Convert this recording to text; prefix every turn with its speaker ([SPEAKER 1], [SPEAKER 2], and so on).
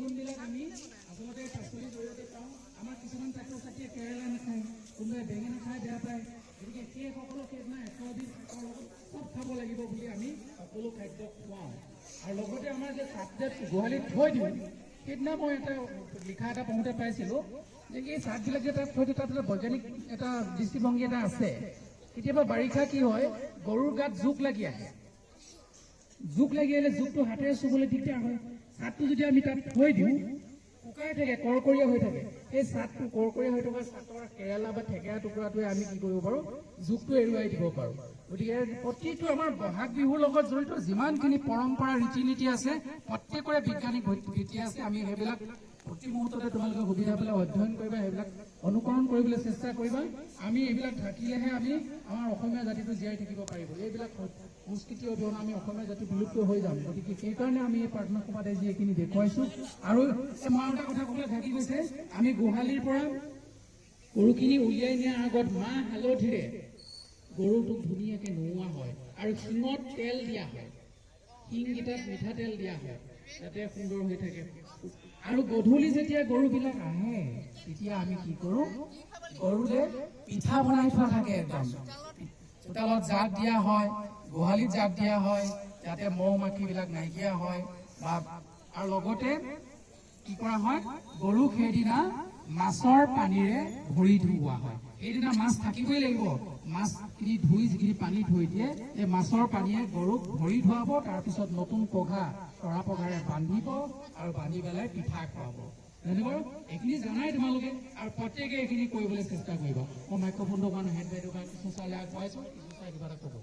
[SPEAKER 1] গুণবিলাক আমি আচলতে পাচলিৰ জৰিয়তে পাওঁ। আমাৰ কিছুমান ছাত্ৰ ছাত্ৰীয়ে কেৰেলা নাখায়, কোনোবাই বেঙেনা খাই বেয়া পায়। গতিকে সেইসকলক সেইদিনা 100 বিধ শাকৰ লগত চব খাব লাগিব বুলি আমি সকলো খাদ্য খুৱাওঁ। আৰু লগতে আমাৰ যে চাট যে গোহালিত থৈ দিওঁ, সেইদিনা মই এটা লিখা এটা পঢ়োঁতে পাইছিলোঁ যে এই চাটবিলাক যে তাত থৈ দিওঁ, তাত এটা বৈজ্ঞানিক এটা দৃষ্টিভংগী এটা আছে। কেতিয়াবা বাৰিষা কি হয়, গৰুৰ গাত জোক লাগি আহে। জোক লাগি আহিলে জোকটো হাতেৰে চুবলৈ দিগদাৰ হয়। চাটটো যদি আমি তাত থৈ দিওঁ, শুকাই থাকে, কৰকৰীয়া হৈ থাকে। সেই চাটটো, কৰকৰীয়া হৈ থকা চাটৰ কেৰেলা বা থেকেৰা টুকুৰাটোৱে আমি কি কৰিব পাৰোঁ? জোকটো এৰুৱাই দিব পাৰোঁ। গতিকে প্ৰতিটো আমাৰ বহাগ বিহুৰ লগত জড়িত যিমানখিনি পৰম্পৰা, ৰীতি নীতি আছে, প্ৰত্যেকৰে বৈজ্ঞানিক ভিত্তি আছে। আমি সেইবিলাক প্ৰতি মুহূৰ্ততে তোমালোকে সুবিধা পালে অধ্যয়ন কৰিবা, সেইবিলাক অনুকৰণ কৰিবলৈ চেষ্টা কৰিবা। আমি এইবিলাক থাকিলেহে আমি আমাৰ অসমীয়া জাতিটো জীয়াই থাকিব পাৰিব। এইবিলাক সংস্কৃতি অবিহনে আমি অসমীয়া জাতি বিলুপ্ত হৈ যাম। গতিকে সেইকাৰণে আমি এই প্ৰাৰ্থনা সভাত আজি এইখিনি দেখুৱাইছো। আৰু এই মই এটা কথা ক'বলৈ থাকি গৈছে। আমি গোহালিৰ পৰা গৰুখিনি উলিয়াই নিয়াৰ আগত মাহ হালধিৰে গৰুটোক ধুনীয়াকে নোওৱা হয় আৰু শিঙত তেল দিয়া হয়, শিংকেইটাত মিঠাতেল দিয়া হয় যাতে সুন্দৰ হৈ থাকে। আৰু গধূলি যেতিয়া গৰুবিলাক আহে, তেতিয়া আমি কি কৰোঁ? গৰুলে পিঠা বনাই থোৱা থাকে একদম। চোতালত জাগ দিয়া হয়, গোহালিত জাগ দিয়া হয়, যাতে মৌ মাখিবিলাক নাইকিয়া হয়। বা আৰু লগতে কি কৰা হয়? গৰুক সেইদিনা মাছৰ পানীৰে ভৰি ধুওৱা হয়। সেইদিনা মাছ থাকিবই লাগিব। মাছখিনি ধুই যিখিনি পানী থৈ দিয়ে, এই মাছৰ পানীয়ে গৰুক ভৰি ধুৱাব। তাৰপিছত নতুন পঘা, তৰা পঘাৰে বান্ধিব আৰু বান্ধি পেলাই পিঠা খুৱাব। জানিব, এইখিনি জানাই তোমালোকে আৰু প্ৰত্যেকে এইখিনি কৰিবলৈ চেষ্টা কৰিবা। মই মাইক্ৰফোনটো অকণমান হেড বাইদেউ বা কিছু ছাৰলৈ আগবঢ়াইছো। কিছু ছাৰ কিবা এটা ক'ব।